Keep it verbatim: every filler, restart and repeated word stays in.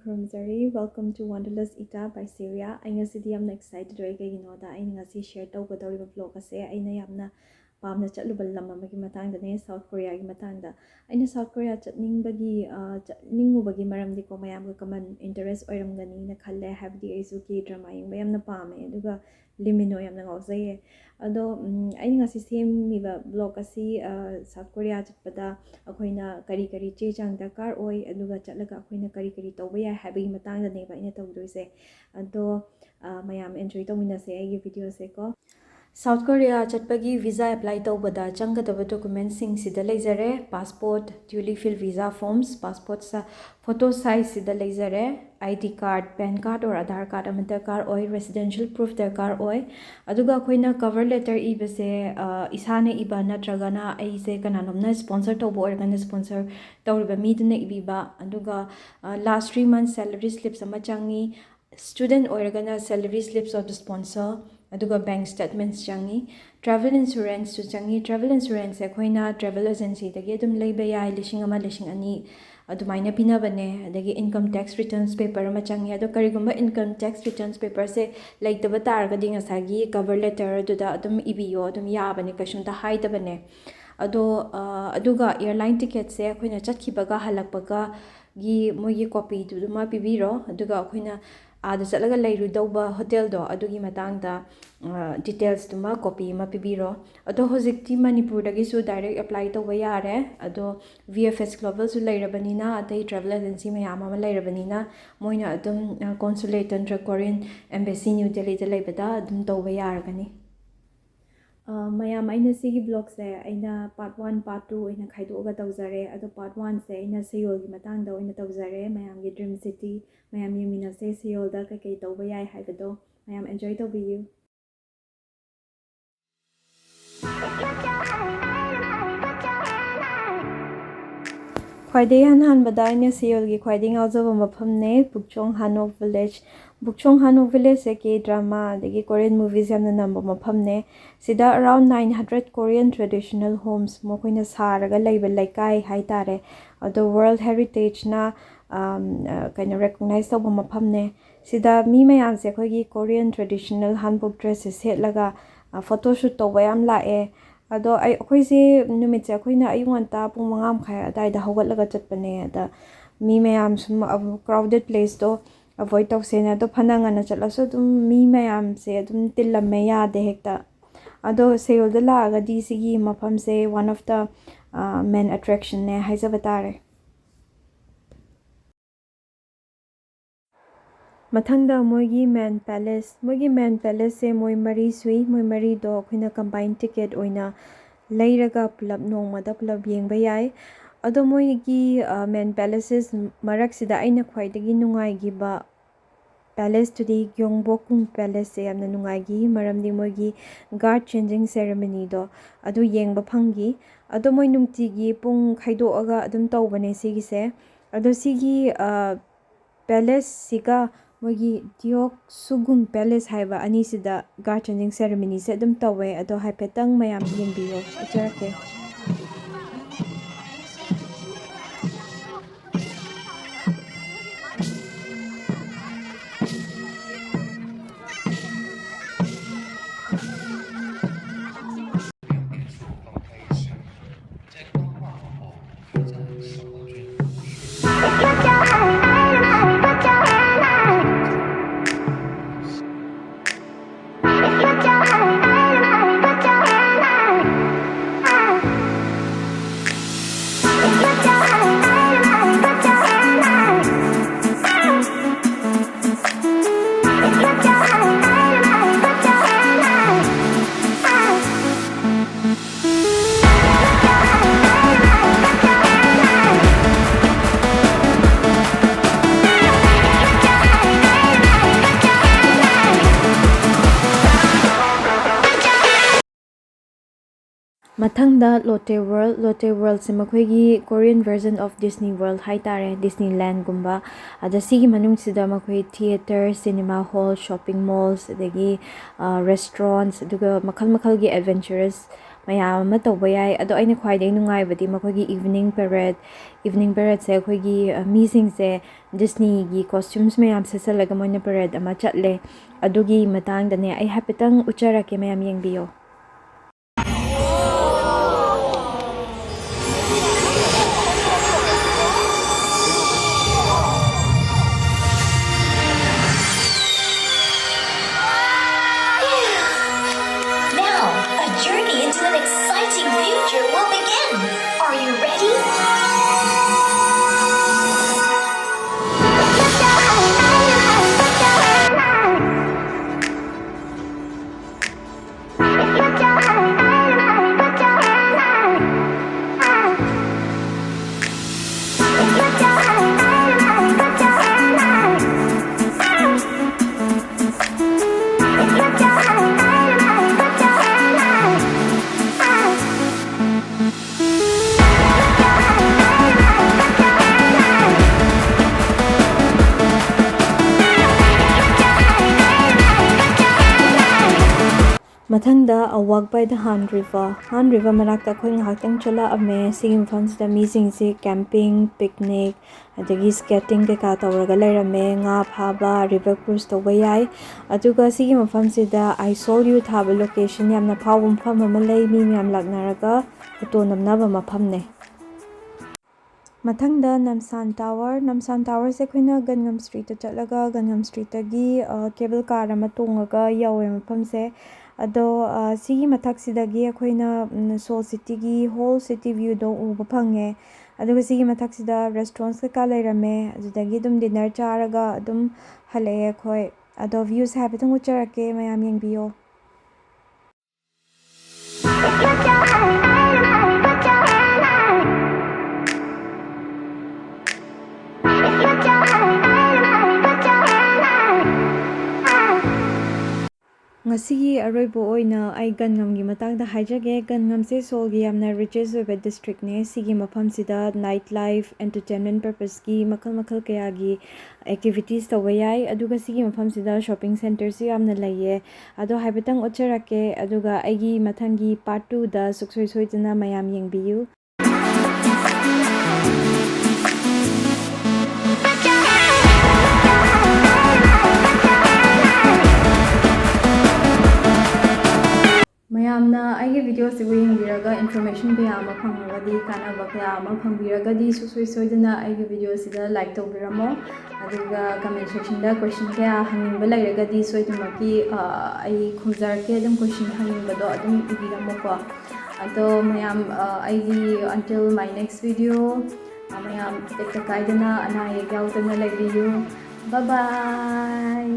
ꯈꯨꯔꯨꯝꯖꯔꯤ꯫ Welcome to Wanderlust Ita by Syria. ꯑꯩ ꯉꯁꯤꯗꯤ ꯌꯥꯝꯅ excited ꯑꯣꯏ꯫ ꯀꯩꯒꯤꯅꯣꯗ ꯑꯩꯅ ꯉꯁꯤ share ꯇꯧꯒꯗꯧꯔꯤꯕ vlog ꯑꯁꯦ ꯑꯩꯅ ꯌꯥꯝꯅ ꯄꯥꯝꯅ ꯆꯠꯂꯨꯕ ꯂꯝ ꯑꯃꯒꯤ ꯃꯇꯥꯡꯗꯅꯦ, South Korea ꯒꯤ ꯃꯇꯥꯡꯗ꯫ ꯑꯩꯅ South Korea ꯆꯠꯅꯤꯡꯕꯒꯤ, ꯑ, ꯆꯠꯅꯤꯡꯉꯨꯕꯒꯤ ꯃꯔꯝꯗꯤꯀꯣ, ꯃꯌꯥꯝꯒ common interest ꯑꯣꯏꯔꯝꯒꯅꯤꯅ ꯈꯜꯂꯦ, ꯍꯥꯏꯕꯗꯤ ꯑꯩꯁꯨ K drama ꯌꯦꯡꯕ ꯌꯥꯝꯅ ꯄꯥꯝꯃꯦ, ꯑꯗꯨꯒ Lee Min Ho ꯌꯥꯝꯅ ꯉꯥꯎꯖꯩꯌꯦ꯫ ꯑꯗꯣ, ꯎꯝ, ꯑꯩꯅ ꯉꯁꯤ ꯁꯦꯝꯃꯤꯕ vlog ꯑꯁꯤ, ꯑ, South Korea ꯆꯠꯄꯗ ꯑꯩꯈꯣꯏꯅ ꯀꯔꯤ ꯀꯔꯤ ꯆꯦ ꯆꯥꯡ ꯗꯔꯀꯥꯔ ꯑꯣꯏ, ꯑꯗꯨꯒ ꯆꯠꯂꯒ ꯑꯩꯈꯣꯏꯅ ꯀꯔꯤ ꯀꯔꯤ ꯇꯧꯕ ꯌꯥꯏ ꯍꯥꯏꯕꯒꯤ ꯃꯇꯥꯡꯗꯅꯦꯕ ꯑꯩꯅ ꯇꯧꯗꯣꯏꯁꯦ꯫ ꯑꯗꯣ, ꯑ, ꯃꯌꯥꯝ enjoy ꯇꯧꯃꯤꯟꯅꯁꯦ ꯑꯩꯒꯤ video ꯁꯦꯀꯣ꯫ South Korea ꯆꯠꯄꯒꯤ visa apply ꯇꯧꯕꯗ ꯆꯪꯒꯗꯕ document ꯁꯤꯡ ꯁꯤꯗ ꯂꯩꯖꯔꯦ: passport, duly filled visa forms, passport ꯁ-, photo size ꯁꯤꯗ ꯂꯩꯖꯔꯦ, ID card, PAN card or Aadhaar card ꯑꯃ ꯗꯔꯀꯥꯔ ꯑꯣꯏ, residential proof ꯗꯔꯀꯥꯔ ꯑꯣꯏ꯫ ꯑꯗꯨꯒ ꯑꯩꯈꯣꯏꯅ cover letter ꯏꯕꯁꯦ, ꯑ, ꯏꯁꯥꯅ ꯏꯕ ꯅꯠꯇ꯭ꯔꯒꯅ ꯑꯩꯁꯦ ꯀꯅꯥꯅꯣꯝꯅ sponsor ꯇꯧꯕ ꯑꯣꯏꯔꯒꯅ sponsor ꯇꯧꯔꯤꯕ ꯃꯤꯗꯨꯅ ꯏꯕꯤꯕ꯫ ꯑꯗꯨꯒ, ꯑ, last three months salary slips ꯑꯃ ꯆꯪꯉꯤ꯫ Student ꯑꯣꯏꯔꯒꯅ salary slips of the sponsor, ꯑꯗꯨꯒ bank statements ꯆꯪꯉꯤ꯫ Travel insurance ꯁꯨ ꯆꯪꯉꯤ꯫ Travel insurance ꯁꯦ ꯑꯩꯈꯣꯏꯅ travel agency ꯗꯒꯤ ꯑꯗꯨꯝ ꯂꯩꯕ ꯌꯥꯏ, ꯂꯤꯁꯤꯡ ꯑꯃ, ꯂꯤꯁꯤꯡ ꯑꯅꯤ ꯑꯗꯨꯃꯥꯏꯅ ꯄꯤꯅꯕꯅꯦ꯫ ꯑꯗꯒꯤ income tax returns paper ꯑꯃ ꯆꯪꯉꯤ꯫ ꯑꯗꯣ ꯀꯔꯤꯒꯨꯝꯕ income tax returns paper ꯁꯦ ꯂꯩꯇꯕ ꯇꯥꯔꯒꯗꯤ ꯉꯁꯥꯏꯒꯤ cover letter ꯑꯗꯨꯗ ꯑꯗꯨꯝ ꯏꯕꯤꯌꯣ, ꯑꯗꯨꯝ ꯌꯥꯕꯅꯦ, ꯀꯩꯁꯨꯝꯇ ꯍꯥꯏꯗꯕꯅꯦ꯫ ꯑꯗꯣ, ꯑ, ꯑꯗꯨꯒ airline ticket ꯁꯦ ꯑꯩꯈꯣꯏꯅ ꯆꯠꯈꯤꯕꯒ ꯍꯜꯂꯛꯄꯒ ꯒꯤ ꯃꯣꯏꯒꯤ copy ꯗꯨꯃ ꯄꯤꯕꯤꯔꯣ, ꯑꯗꯨꯒ ꯑꯩꯈꯣꯏꯅ ꯑꯥꯗ ꯆꯠꯂꯒ ꯂꯩꯔꯨꯗꯧꯕ hotel ꯗꯣ ꯑꯗꯨꯒꯤ ꯃꯇꯥꯡꯗ, ꯑ, details ꯇꯨꯃ copy ꯑꯃ ꯄꯤꯕꯤꯔꯣ꯫ ꯑꯗꯣ ꯍꯧꯖꯤꯛꯇꯤ ꯃꯅꯤꯄꯨꯔꯗꯒꯤꯁꯨ direct apply ꯇꯧꯕ ꯌꯥꯔꯦ꯫ ꯑꯗꯣ V F S Global ꯁꯨ ꯂꯩꯔꯕꯅꯤꯅ, ꯑꯇꯩ travel agency ꯃꯌꯥꯝ ꯑꯃ ꯂꯩꯔꯕꯅꯤꯅ, ꯃꯣꯏꯅ ꯑꯗꯨꯝ, ꯑ, consulate ꯅꯠꯇ꯭ꯔꯒ Korean embassy New Delhi ꯗ ꯂꯩꯕꯗ ꯑꯗꯨꯝ ꯇꯧꯕ ꯌꯥꯔꯒꯅꯤ꯫ ꯑ, ꯃꯌꯥꯝ, ꯑꯩꯅ ꯁꯤꯒꯤ vlog ꯁꯦ ꯑꯩꯅ part one, part two ꯑꯣꯏꯅ ꯈꯥꯏꯗꯣꯛꯑꯒ ꯇꯧꯖꯔꯦ꯫ ꯑꯗꯣ part one ꯁꯦ ꯑꯩꯅ ꯁꯤꯑꯣꯜꯒꯤ ꯃꯇꯥꯡꯗ ꯑꯣꯏꯅ ꯇꯧꯖꯔꯦ, ꯃꯌꯥꯝꯒꯤ dream city꯫ ꯃꯌꯥꯝ ꯌꯦꯡꯃꯤꯟꯅꯁꯦ, ꯁꯤꯑꯣꯜꯗ ꯀꯩꯀꯩ ꯇꯧꯕ ꯌꯥꯏ ꯍꯥꯏꯕꯗꯣ꯫ ꯃꯌꯥꯝ enjoy ꯇꯧꯕꯤꯌꯨ꯫ ꯈ꯭ꯋꯥꯏꯗꯒꯤ ꯏꯍꯥꯟ ꯍꯥꯟꯕꯗ ꯑꯩꯅ ꯁꯤꯑꯣꯜꯒꯤ ꯈ꯭ꯋꯥꯏꯗꯒꯤ ꯉꯥꯎꯖꯕ ꯃꯐꯝꯅꯦ, Bukchong Hanok Village꯫ Bukchong Hanok Village ꯁꯦ K drama ꯑꯗꯒꯤ Korean movies ꯌꯥꯝꯅ ꯅꯝꯕ ꯃꯐꯝꯅꯦ꯫ ꯁꯤꯗ around nine hundred Korean traditional homes, ꯃꯈꯣꯏꯅ ꯁꯥꯔꯒ ꯂꯩꯕ ꯂꯩꯀꯥꯏ ꯍꯥꯏꯇꯥꯔꯦ꯫ ꯑꯗꯣ World Heritage ꯅ, ꯀꯩꯅꯣ, recognize ꯇꯧꯕ ꯃꯐꯝꯅꯦ꯫ ꯁꯤꯗ ꯃꯤ ꯃꯌꯥꯝꯁꯦ ꯑꯩꯈꯣꯏꯒꯤ Korean traditional hanbok dressꯁꯦ ꯁꯦꯠꯂꯒ photoshoot ꯇꯧꯕ ꯌꯥꯝ ꯂꯥꯛꯑꯦ꯫ ꯑꯗꯣ ꯑꯩ, ꯑꯩꯈꯣꯏꯁꯦ ꯅꯨꯃꯤꯠꯁꯦ ꯑꯩꯈꯣꯏꯅ ꯑꯌꯨꯛ ꯉꯟꯇꯥ ꯄꯨꯡ ꯃꯉꯥ ꯃꯈꯥꯏ ꯑꯗꯨꯋꯥꯏꯗ ꯍꯧꯒꯠꯂꯒ ꯆꯠꯄꯅꯦ꯫ ꯑꯗ ꯃꯤ ꯃꯌꯥꯝ ꯁꯨꯝ crowded placeꯇꯣ avoid ꯇꯧꯁꯦꯅ꯫ ꯑꯗꯣ ꯐꯅ ꯉꯟꯅ ꯆꯠꯂꯁꯨ ꯑꯗꯨꯝ ꯃꯤ ꯃꯌꯥꯝꯁꯦ ꯑꯗꯨꯝ ꯇꯤꯜꯂꯝꯃꯦ, ꯌꯥꯗꯦ ꯍꯦꯛꯇ꯫ ꯑꯗꯣ ꯁꯦꯌꯣꯜꯗ ꯂꯥꯛꯑꯒꯗꯤ ꯁꯤꯒꯤ ꯃꯐꯝꯁꯦ one of the main attractionꯅꯦ ꯍꯥꯏꯖꯕ ꯇꯥꯔꯦ꯫ ꯃꯊꯪꯗ ꯃꯣꯏꯒꯤ main palace, ꯃꯣꯏꯒꯤ main palaceꯁꯦ ꯃꯣꯏ ꯃꯔꯤ ꯁꯨꯏ꯫ ꯃꯣꯏ ꯃꯔꯤꯗꯣ ꯑꯩꯈꯣꯏꯅ combine ticket ꯑꯣꯏꯅ ꯂꯩꯔꯒ ꯄꯨꯂꯞ ꯅꯣꯡꯃꯗ ꯄꯨꯂꯞ ꯌꯦꯡꯕ ꯌꯥꯏ꯫ ꯑꯗꯣ ꯃꯣꯏꯒꯤ main palaces ꯃꯔꯛꯁꯤꯗ ꯑꯩꯅ ꯈ꯭ꯋꯥꯏꯗꯒꯤ ꯅꯨꯡꯉꯥꯏꯈꯤꯕ palaceꯇꯨꯗꯤ Gyeongbokgung Palaceꯁꯦ ꯌꯥꯝꯅ ꯅꯨꯡꯉꯥꯏꯈꯤ, ꯃꯔꯝꯗꯤ ꯃꯣꯏꯒꯤ guard changing ceremonyꯗꯣ ꯑꯗꯨ ꯌꯦꯡꯕ ꯐꯪꯈꯤ꯫ ꯑꯗꯣ ꯃꯣꯏ ꯅꯨꯡꯇꯤꯒꯤ ꯄꯨꯡ ꯈꯥꯏꯗꯣꯛꯑꯒ ꯑꯗꯨꯝ ꯇꯧꯕꯅꯦ ꯁꯤꯒꯤꯁꯦ꯫ ꯑꯗꯣ ꯁꯤꯒꯤ palaceꯁꯤꯒ ꯃꯣꯏꯒꯤ Deoksugung Palace ꯍꯥꯏꯕ ꯑꯅꯤꯁꯤꯗ guard changing ceremonyꯁꯦ ꯑꯗꯨꯝ ꯇꯧꯋꯦ꯫ ꯑꯗꯣ ꯍꯥꯏꯐꯦꯠꯇꯪ ꯃꯌꯥꯝ ꯌꯦꯡꯕꯤꯌꯣ, ꯎꯠꯆꯔꯛꯀꯦ꯫ ꯃꯊꯪꯗ Lotte World꯫ Lotte Worldꯁꯦ ꯃꯈꯣꯏꯒꯤ Korean version of Disney World ꯍꯥꯏꯇꯥꯔꯦ, Disneylandꯒꯨꯝꯕ꯫ ꯑꯗ ꯁꯤꯒꯤ ꯃꯅꯨꯡꯁꯤꯗ ꯃꯈꯣꯏ theatre, cinema hall, shopping malls, ꯑꯗꯒꯤ restaurants, ꯑꯗꯨꯒ ꯃꯈꯜ ꯃꯈꯜꯒꯤ adventurous ꯃꯌꯥꯝ ꯑꯃ ꯇꯧꯕ ꯌꯥꯏ꯫ ꯑꯗꯣ ꯑꯩꯅ ꯈ꯭ꯋꯥꯏꯗꯒꯤ ꯅꯨꯡꯉꯥꯏꯕꯗꯤ ꯃꯈꯣꯏꯒꯤ evening parade, evening paradeꯁꯦ ꯑꯩꯈꯣꯏꯒꯤ, ꯑ, ꯃꯤꯁꯤꯡꯁꯦ Disneyꯒꯤ costumes ꯃꯌꯥꯝ ꯁꯦꯠꯆꯜꯂꯒ ꯃꯣꯏꯅ parade ꯑꯃ ꯆꯠꯂꯦ꯫ ꯑꯗꯨꯒꯤ ꯃꯇꯥꯡꯗꯅꯦ ꯑꯩ ꯍꯥꯏꯐꯦꯠꯇꯪ ꯎꯠꯆꯔꯛꯀꯦ, ꯃꯌꯥꯝ ꯌꯦꯡꯕꯤꯌꯣ꯫ Now, a journey into an exciting future will begin. Are you ready? ꯃꯊꯪꯗ A Walk by the Han River꯫ Han River ꯃꯅꯥꯛꯇ ꯑꯩꯈꯣꯏ ꯉꯥꯏꯍꯥꯛꯇꯪ ꯆꯠꯂꯛꯑꯝꯃꯦ꯫ ꯁꯤꯒꯤ ꯃꯐꯝꯁꯤꯗ ꯃꯤꯁꯤꯡꯁꯤ camping, picnic, ꯑꯗꯒꯤ skating ꯀꯩꯀꯥ ꯇꯧꯔꯒ ꯂꯩꯔꯝꯃꯦ꯫ ꯉꯥ ꯐꯥꯕ, river cruise ꯇꯧꯕ ꯌꯥꯏ꯫ ꯑꯗꯨꯒ ꯁꯤꯒꯤ ꯃꯐꯝꯁꯤꯗ I Saw You ꯊꯥꯕ location ꯌꯥꯝꯅ ꯐꯥꯎꯕ ꯃꯐꯝ ꯑꯃ ꯂꯩ꯫ ꯃꯤ ꯃꯌꯥꯝ ꯂꯥꯛꯅꯔꯒ photo ꯅꯝꯅꯕ ꯃꯐꯝꯅꯦ꯫ ꯃꯊꯪꯗ Namsan Tower꯫ Namsan Towerꯁꯦ ꯑꯩꯈꯣꯏꯅ ꯒꯟꯉꯝ Streetꯇ ꯆꯠꯂꯒ ꯒꯟꯉꯝ Streetꯇꯒꯤ, ꯑ, cable car ꯑꯃ ꯇꯣꯡꯉꯒ ꯌꯧꯋꯦ ꯃꯐꯝꯁꯦ꯫ ꯑꯗꯣ, ꯑ, ꯁꯤꯒꯤ ꯃꯊꯛꯁꯤꯗꯒꯤ ꯑꯩꯈꯣꯏꯅ, ꯎꯝ, Seoul cityꯒꯤ whole city viewꯗꯣ ꯎꯕ ꯐꯪꯉꯦ꯫ ꯑꯗꯨꯒ ꯁꯤꯒꯤ ꯃꯊꯛꯁꯤꯗ restaurants ꯀꯩꯀꯥ ꯂꯩꯔꯝꯃꯦ꯫ ꯑꯗꯨꯗꯒꯤ ꯑꯗꯨꯝ dinner ꯆꯥꯔꯒ ꯑꯗꯨꯝ ꯍꯜꯂꯛꯑꯦ ꯑꯩꯈꯣꯏ꯫ ꯑꯗꯣ viewꯁꯦ ꯍꯥꯏꯐꯦꯠꯇꯪ ꯎꯠꯆꯔꯛꯀꯦ, ꯃꯌꯥꯝ ꯌꯦꯡꯕꯤꯌꯣ꯫ ꯑꯁꯤꯒꯤ ꯑꯔꯣꯏꯕ ꯑꯣꯏꯅ ꯑꯩ ꯒꯟꯉꯝꯒꯤ ꯃꯇꯥꯡꯗ ꯍꯥꯏꯖꯒꯦ꯫ ꯒꯟꯉꯝꯁꯦ ꯁꯣꯜꯒꯤ ꯌꯥꯝꯅ richest ꯑꯣꯏꯕ districtꯅꯦ꯫ ꯁꯤꯒꯤ ꯃꯐꯝꯁꯤꯗ night life, entertainment purposeꯀꯤ ꯃꯈꯜ ꯃꯈꯜ ꯀꯌꯥꯒꯤ activities ꯇꯧꯕ ꯌꯥꯏ꯫ ꯑꯗꯨꯒ ꯁꯤꯒꯤ ꯃꯐꯝꯁꯤꯗ shopping centreꯁꯨ ꯌꯥꯝꯅ ꯂꯩꯌꯦ꯫ ꯑꯗꯣ ꯍꯥꯏꯐꯦꯠꯇꯪ ꯎꯠꯆꯔꯛꯀꯦ, ꯑꯗꯨꯒ ꯑꯩꯒꯤ ꯃꯊꯪꯒꯤ part twoꯗ ꯁꯨꯡꯁꯣꯏ ꯁꯣꯏꯗꯅ ꯃꯌꯥꯝ ꯌꯦꯡꯕꯤꯌꯨ꯫ ꯃꯌꯥꯝꯅ ꯑꯩꯒꯤ videoꯁꯤꯕꯨ ꯌꯦꯡꯕꯤꯔꯒ information ꯀꯌꯥ ꯑꯃ ꯐꯪꯉꯒꯗꯤ, ꯀꯥꯟꯅꯕ ꯀꯌꯥ ꯑꯃ ꯐꯪꯕꯤꯔꯒꯗꯤ, ꯁꯨꯡꯁꯣꯏ ꯁꯣꯏꯗꯅ ꯑꯩꯒꯤ videoꯁꯤꯗ like ꯇꯧꯕꯤꯔꯝꯃꯣ꯫ ꯑꯗꯨꯒ comment sectionꯗ question ꯀꯌꯥ ꯍꯪꯅꯤꯡꯕ ꯂꯩꯔꯒꯗꯤ, ꯁꯣꯏꯗꯅꯃꯛꯀꯤ, ꯑ, ꯑꯩ ꯈꯨꯝꯖꯔꯛꯀꯦ꯫ ꯑꯗꯨꯝ question ꯍꯪꯅꯤꯡꯕꯗꯣ ꯑꯗꯨꯝ ꯏꯕꯤꯔꯝꯃꯣꯀꯣ꯫ ꯑꯗꯣ ꯃꯌꯥꯝ, ꯑ, ꯑꯩꯒꯤ until my next video, ꯑ, ꯃꯌꯥꯝ ꯇꯦꯛꯇ ꯀꯥꯏꯗꯅ, ꯑꯅꯥ ꯑꯌꯦꯛ ꯌꯥꯎꯗꯅ ꯂꯩꯕꯤꯌꯨ꯫ Bye bye꯫